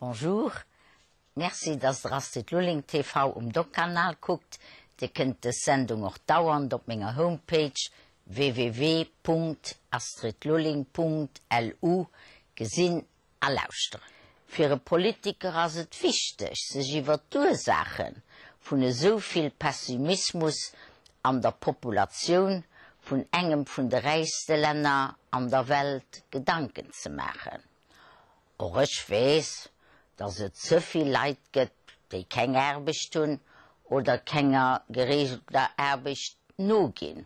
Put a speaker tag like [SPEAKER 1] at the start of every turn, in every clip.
[SPEAKER 1] Bonjour, Merci dass der Astrid Lulling TV um Doc-Kanal kuckt. Dir kënnt dës Sendung och dauernd op menger Homepage www.astridlulling.lu gesinn a lauschteren. Fir e Politiker ass et wichteg, sech iwwer d'Ursaache vun esou vill Pessimismus an der Populatioun vun engem vun de räichste Länner an der Welt Gedanken ze maachen. Och ech weess, dass et ze vill Leit gëtt, déi keng Aarbecht hunn oder kenger geregelter Aarbecht noginn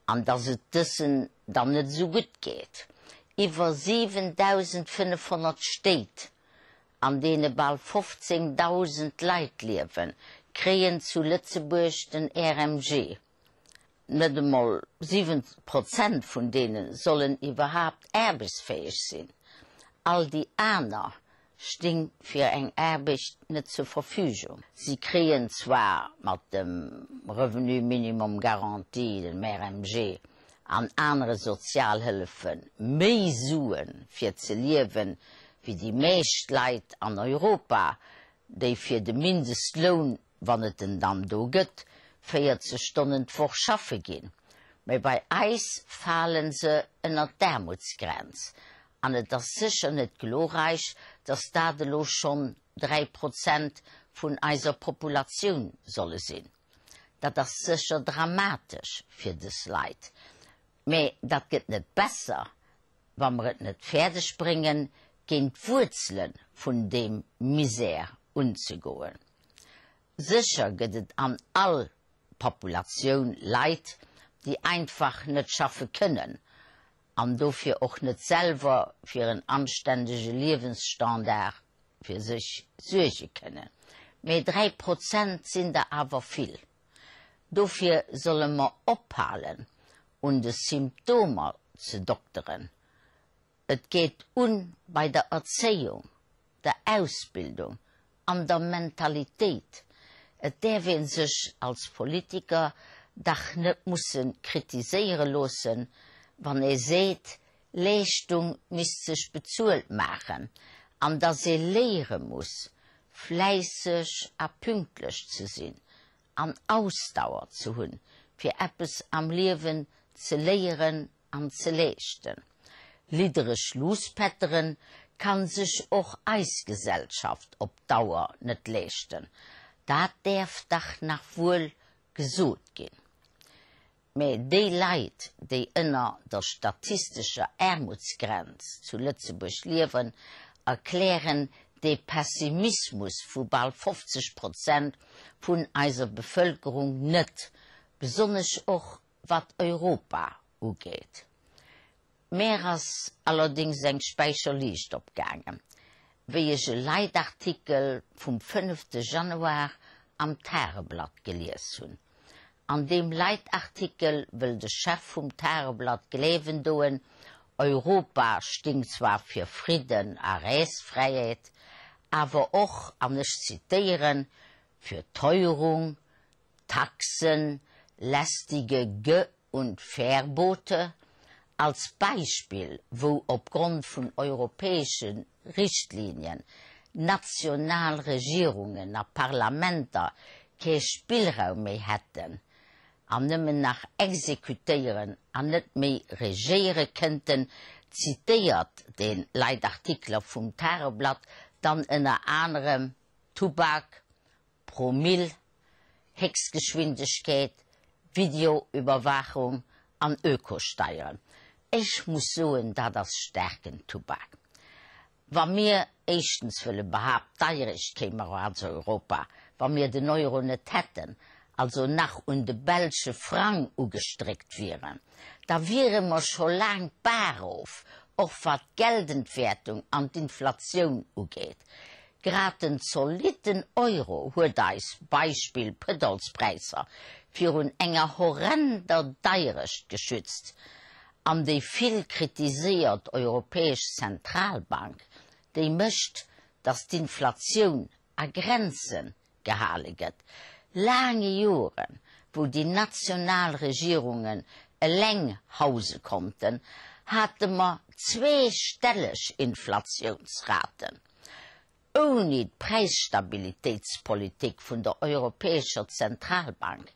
[SPEAKER 1] an dass et dësen dann net esou gutt geet. Iwwer 7.500 Stéit, an deene bal 15.000 Leit liewen, kréien zu Lëtzebuerg den RMG. Net emol 7 Prozent vun deene sollen iwwerhaapt aarbechtsfäeg sinn. All déi aner sting fir eng Aarbecht net zur Verfügung. Si kréien zwar mat dem Revenu minimum garanti, dem RMG, an anere Sozialhëllefe méi Sue fir ze liewen, wéi déi meescht Leit an Europa, déi fir de Mindestloun wann et en dann do gëtt, 40 Stonnen d'Woch schaffe ginn, mä bei eis fale se ënnert d'Aarmutsgrenz. An et ass sécher net glorreich, datt dat elo schonn 3 Prozent vun eiser Populatioun solle sinn. Dat ass sécher dramatesch fir dës Leit, mä dat gëtt net besser, wa mer et net fäerdeg bréngen, géint d'Wuerzele vun deem Misär unzegoen. Sécher gëtt et an all Populatioun Leit, déi einfach net schaffe kënnen an dofir och net selwer fir en anständege Liewensstandard fir sech suerge kënnen. Mee 3 Prozent sinn der awer vill. Dofir solle mer ophalen, un de Symptomer ze dokteren. Et geet un bei der Erzéiung, der Ausbildung an der Mentalitéit. Et däerf ee sech als Politiker dach net musse kritiséiere loossen, wann ee seet, Leeschtung misst sech bezuelt maachen an datt ee léiere muss, fläisseg a pünktlech ze sinn an Ausdauer ze hunn, fir eppes am Liewen ze léieren an ze leeschten. Liddereg Luuspätteren kann sech och eis Gesellschaft op Dauer net leeschten. Dat däerf dach nach wuel gesot ginn. Mä déi Leit, déi ënner der statistescher Aarmutsgrenz zu Lëtzebuerg liewen, erklären dee Pessimismus vu bal 50 Prozent vun eiser Bevëlkerung net, besonnesch och wat Europa ugeet. Mär ass allerdéngs eng Späicherliicht opgaangen, wéi ech e Leitartikel vum fënnefte Januar am Tageblatt gelies hunn. An deem Leitartikel wëll de Chef vum Tageblatt gleewen doen, Europa sting zwar fir Fridden a Reesfräiheet, awer och, an ech zitéieren, für Teuerung, Taxen, lästige Ge und Verbote, als Beispill, wou opgrond vun europäesche Richtlinien national Regierungen a Parlamenter kee Spillraum méi hätten an nëmmen nach exekutéieren an net méi regéiere kënnten, zitéiert de Leitartikler vum Tageblatt dann ënner anerem Tubak, Promill, Héchstgeschwindegkeet, Videoüberwachung an Ökosteieren. Ech muss soen, dat ass staarken Tubak. Wa mir éischtens wëlle behaapt, d'Deierecht kéim als Europa, wa mir den Euro net hätten, also nach un de belsche Frang ugestréckt wieren, da wiere mer scho laang d'Baach erof, och wat d'Geldentwäertung an d'Inflatioun ugeet. Grad den zolitten Euro huet eis, Beispill Pëtrolspräisser, virun enger horrender Deierecht geschützt. An déi vill kritiséiert Europäesch Zentralbank, déi mécht, datt d'Inflatioun a Grenze gehale gëtt. Laange Joren, wou déi national Regierungen eleng hause konnten, hate mer zweestelleg Inflatiounsraten. Ouni d'Präisstabilitéitspolitik vun der Europäescher Zentralbank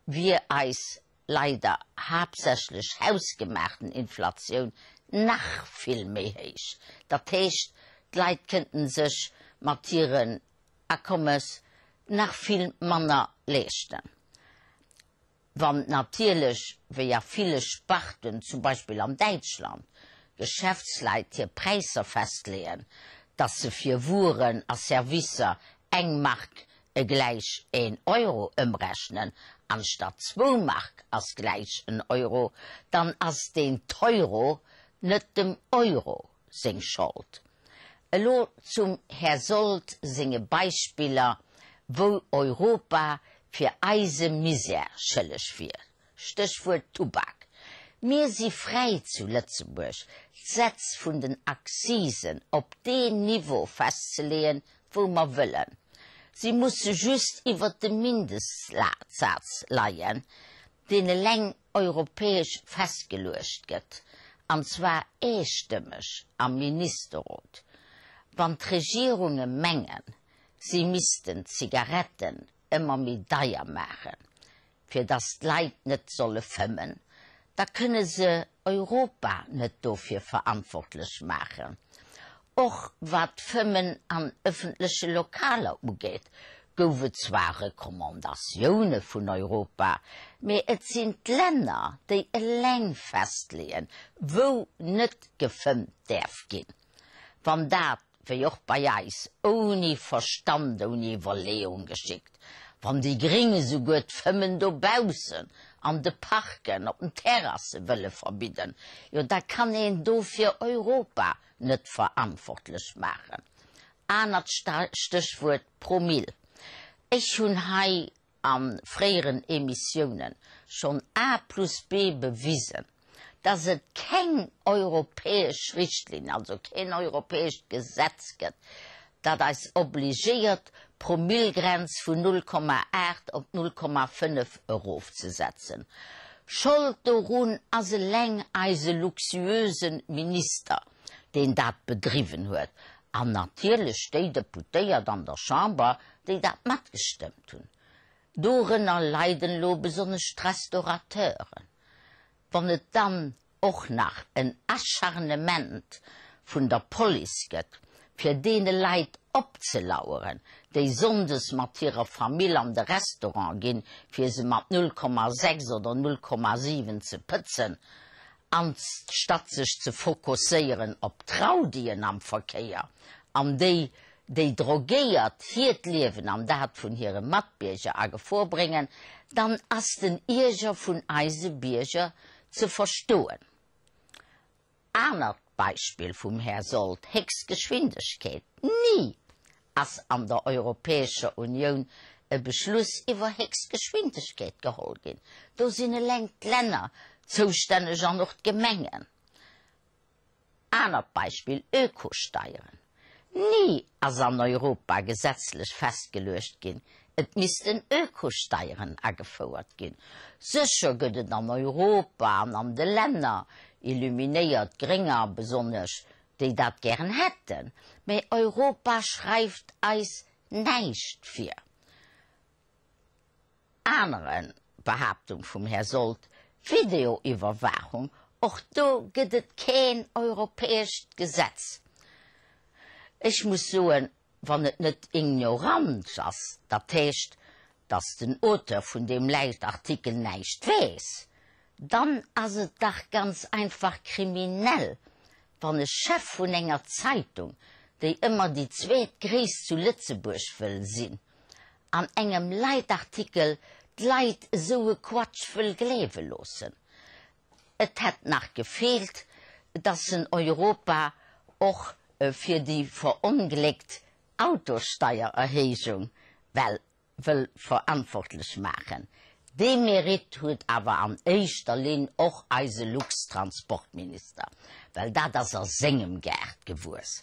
[SPEAKER 1] wier eis leider haaptsächlech hausgemaachten Inflatioun nach vill méi héich. Dat heescht, d'Leit kënnten sech mat hiren Akommes nach vill manner leeschten. Wann natierlech, wéi a ville Sparten, zum Beispill an Däitschland, Geschäftsleit hir Präisser festleeën, dass se fir Wueren a Servicer eng Mark gläich een Euro ëmrechnen, anstatt zwou Mark ass gläich en Euro, dann ass deen Teuro net dem Euro seng Schold. Elo zum Här Sold senge Beispiller, wou Europa fir eise Misär schëlleg wier, Stéchwuert Tubak. Mir si fräi zu Lëtzebuerg, d'Sätz vun den Accisen op deen Niveau festzeleeën, wou mer wëllen. Si musse just iwwert dem Mindestsaz leien, deen eleng europäesch festgeluecht gëtt, an zwar eestëmmeg am Ministerrot. Wann d'Regierunge mengen, si missten d'Zigaretten ëmmer méi deier maachen, fir datt d'Leit net solle fëmmen, da kënne se Europa net dofir verantwortlech maachen. Och wat d'Fëmmen an ëffentleche Lokaler ugeet, gouf et zwar Recommandatioune vun Europa, mee et sinn d'Länner, déi eleng festleeën, wou net gefëmmt däerf ginn. Wann dat, wéi och bei eis, ouni Verstand, ouni Iwwerleeung geschitt, wann déi Gring esouguer d'Fëmmen dobaussen an de Parken, op den Terrasse wëlle verbidden, jo da kann een dofir Europa net verantwortlech maachen. Anert Stéchwuert, Promille. Ech hunn hei a fréieren Emissiounen schonn A plus B bewisen, dass et keng europäesch Richtlinn, also keen europäescht Gesetz gëtt, dat eis obligéiert, d'Promillegrenz vun 0,8 op 0,5 erofzesetzen. Schold dorun ass eleng eise luxuöse Minister, deen dat bedriwwen huet, an natierlech déi Deputéiert an der Chamber, déi dat matgestëmmt hunn. Dorënner leiden elo besonnesch d'Restaurateuren. Wann et dann och nach en Acharnement vun der Police gëtt, fir deene Leit opzelaueren, déi sonndes mat hirer Famill an de Restaurant ginn, fir se mat 0,6 oder 0,7 ze pëtzen, anstatt sech ze fokusséieren op d'Raudien am Verkéier an déi, déi drogéiert hiert Liewen an dat vun hire Matbierger a Gefor bréngen, dann ass den Ierger vun eise Bierger ze verstoen. Anert Beispill vum Här Sold, Héchstgeschwindegkeet. Ni ass an der Europäescher Unioun e Beschluss iwwer Héchstgeschwindegkeet geholl ginn. Do sinn eleng d'Länner zoustänneg an och d'Gemengen. Anert Beispill, Ökosteieren. Ni ass an Europa gesetzlech festgeluecht ginn, et missten Ökosteieren agefouert ginn. Sécher gëtt et an Europa an an de Länner illuminéiert Grénger besonnesch, déi dat gären hätten, mä Europa schreift eis näischt vir. Anere Behaaptung vum Här Sold, Videoiwwerwaachung, och do gëtt et keen europäescht Gesetz. Ech muss soen, wann et net Ignoranz ass, dat heescht, datt den Auteur vun deem Leitartikel näischt weess, dann ass et dach ganz einfach kriminell, wann e Chef vun enger Zeitung, déi ëmmer déi zweetgréisst zu Lëtzebuerg wëll sinn, an engem Leitartikel d'Leit esou e Quatsch wëll gleewe loossen. Et hätt nach gefeelt, dass en Europa och fir déi verongléckt Autosteiererhéijung well wëll verantwortlech maachen. Dee Mérite huet awer an éischter Linn och eise Lux-Transportminister, well dat ass a sengem Gaart gewuess.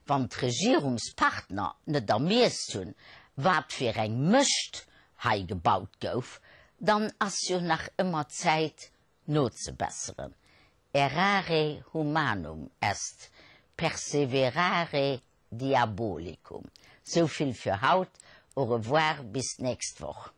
[SPEAKER 1] Wann d'Regierungspartner net ermiesst hunn, wat fir eng Mëscht hei gebaut gouf, dann ass jo nach ëmmer Zäit nozebesseren. Errare humanum est, perseverare Diabolicum. Sou vill fir haut, au revoir bis d'nächst Woch.